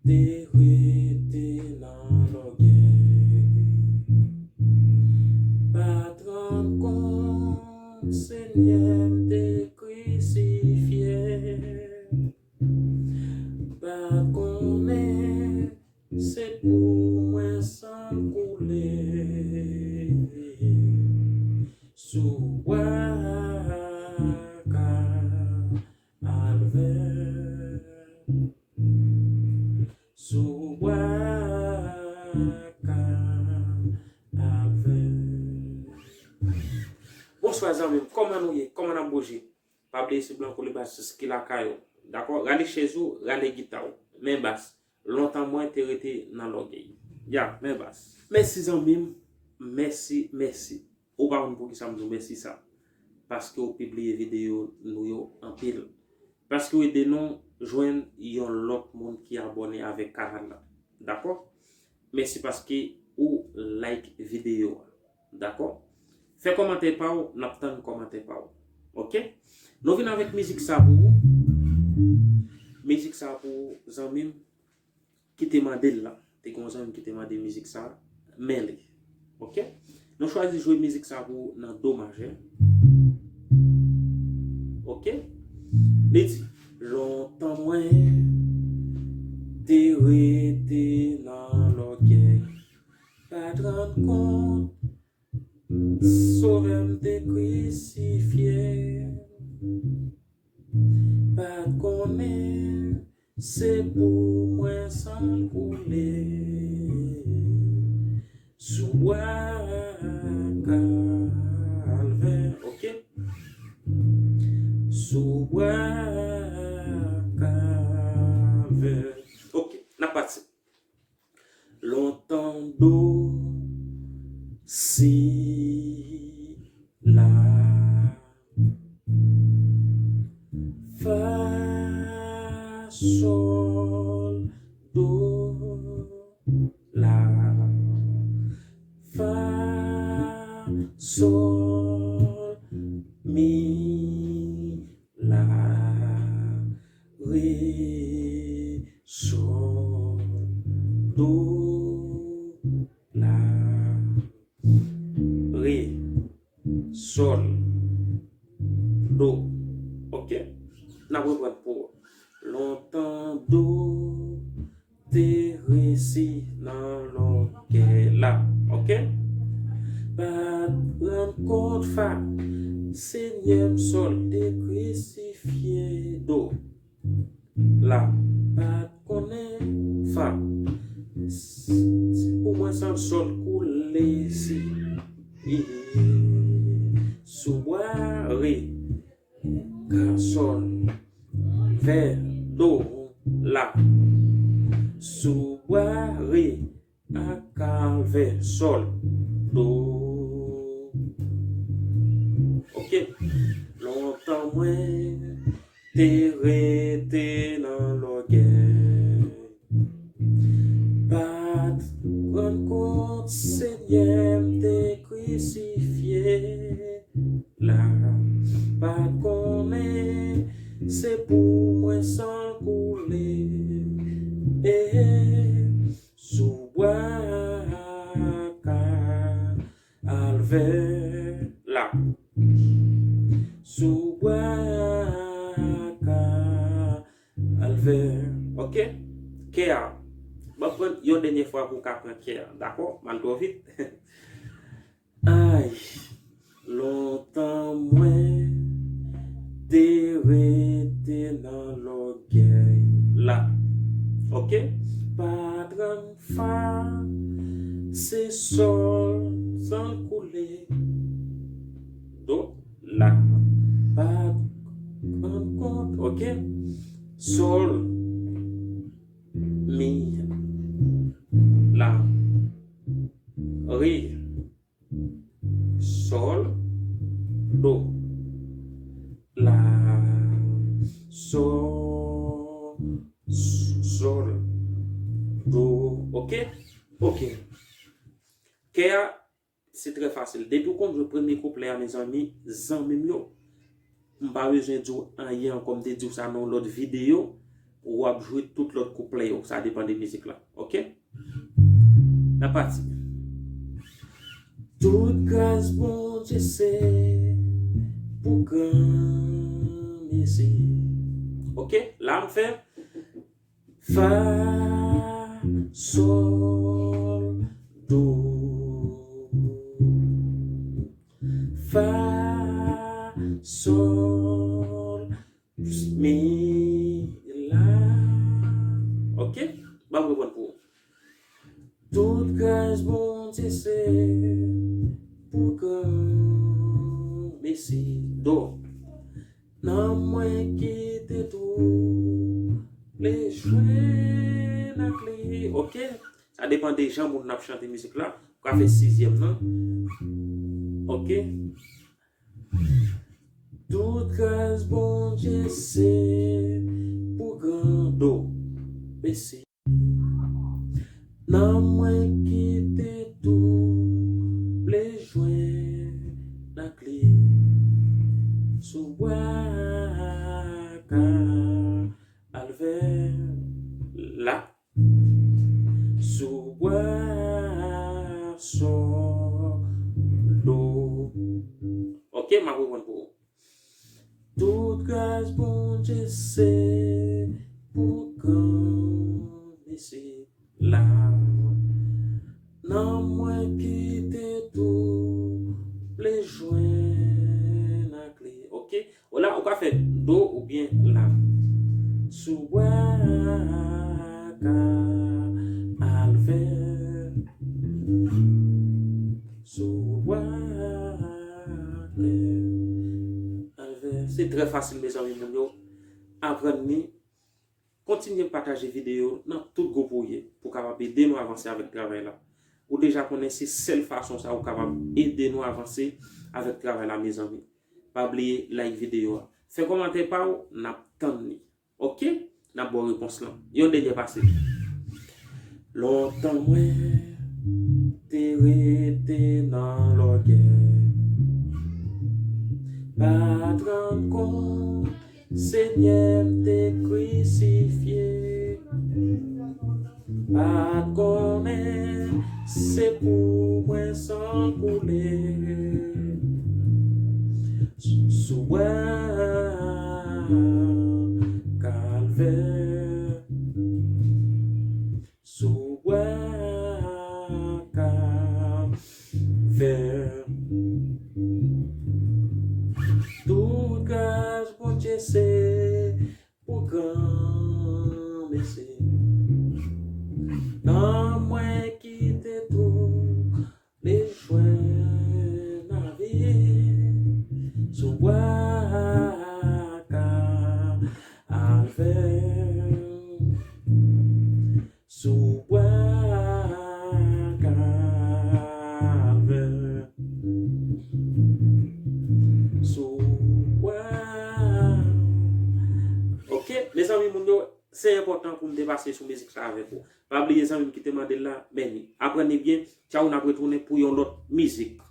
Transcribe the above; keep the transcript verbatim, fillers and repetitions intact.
te rete nan lògèy. Pa t rann kont Senyè m te krisifye. Pa t konnen se pou mwen san l koule sou bwa Kalvè. Sou bwa Kalvè. Bonswa zanmi m, kòman nou ye? Kòman n ap bouje? Pa bliye se Blanco le bassiste ki lakay ou. Dakò? Rale chèz ou, rale gita w. Men bas. Lontan mwen te rete nan lògèy. Ya, men bas. Mèsi zanmi m. Mèsi, mèsi. Ou pa konn poukisa m di w mèsi sa. Paske w pibliye videyo nou yo anpil. Paske w ede nou jwenn yon lòt moun ki abòne avèk kanal la. Dakò? Mèsi paske ou like videyo a. Dakò? Fè kòmantè pa w, n ap tann kòmantè pa w. Oke? Nou vin avèk mizik sa pou ou. Mizik sa pou ou, zanmi m ki te mande l la. Te gen yon zanmi m ki te mande mizik sa, men li. Oke? Nou chwazi jwe mizik sa pou ou nan do majè. Oke? Li di, lontan mwen te rete nan lògèy. Pa t rann kont Sovè m te krisifye. Pa t konnen se pou mwen san l koule sou bwa Kalvè. Oke? Sou bwa Kalvè. Oke, n ap pati. Lontan do, si, la, fa, sòl, do, la, fa, sòl, mi, la, re, sòl, do, la, re, sòl, do. Oke? N ap reprann pou lontan do te resi nan lògèy la. Oke? Pa t rann kont fa, Senyè m sòl te krisifye do. La, pa t konnen fa. S-, s-, pou mwen san sòl koule si. Sou bwa re. Ka sòl. Vè do la. Sou bwa re. A kalvè sòl do. Oke. Lontan mwen te rete nan lògèy. Pa t rann kont Senyè m te krisifye la. Pa t konnen se pou mwen san l koule. E sou bwa Kalvè la. Sou bwa Kalvè. Oke? Kè a. Ban m pran yon dènye fwa pou w ka pran kè a. Dakò? M al twò vit. Ay, lontan mwen te rete nan lògèy la. Oke? Pa t rann fa, se sòl, san l koule. Do, la. Pa t rann kont, oke? Sòl, mi, la, re, sòl, do, la, sòl, sòl, do. Oke? Oke. Kè a, se trè fasil. Depi w konn jwe premye kouplè a, mezanmi, zanmi m yo, m pa bezwen di w anyen ankò, m te di w sa nan yon lòt videyo. w ap jwe tout lòt kouplè yo. Sa depann de mizik la. Oke? N ap pati. Tout gras Bondye se pou gran mesi. Oke? La m fè fa, sol, do. Fa, sol, mi, la. Oke? Ban m reprann pou ou. Tout gras Bondye se pou gran mesi. Do. Nanm mwen ki te twouble jwenn ak li. Oke? Sa depann de jan moun nan ap chante mizik la. Ou ka fè sizyèm nan. Oke? Tout gras Bondye se pou gran do. Mesi. Nanm mwen ki te twouble jwenn ak li. Sou bwa Kalvè la. Sou bwa solo. Oke, m ap reprann pou ou. Tout gras Bondye se pou gran mesi la. Nanm mwen ki te twouble jwenn ak li. Oke? Ou la, ou ka fè do oubyen la. Sou bwa Kalvè. Sou bwa Kalvè. Se trè fasil, mezanmi, moun yo. Aprann li. Kontinye pataje videyo nan tout gwoup ou ye pou kapab ede nou avanse avèk travay la. Ou deja konnen se sèl fason sa ou kapab ede nou avanse avèk travay la, mezanmi. Pa bliye like videyo a. Fè kòmantè pa w, n ap tann li. Oke? N ap ba w repons lan. Yon dènye pase. Lontan mwen te rete nan lògèy. Pa t rann kont Senyè m te krisifye. Pa t konnen se pou mwen san koule. Sou bwa Kalvè. Sou bwa Kalvè. Tout gras Bondye se pou gran mesi. Nan mwen ki te twouble jwenn lavi. Sou bwa Kalvè. Sou bwa Kalvè. Sou bwa. Oke, mezanmi, moun yo, se enpòtan pou m te pase sou mizik sa avèk ou. Pa bliye zanmi m ki te mande l la, men li. Aprann li byen, tchaw, n ap retounen pou yon lòt mizik.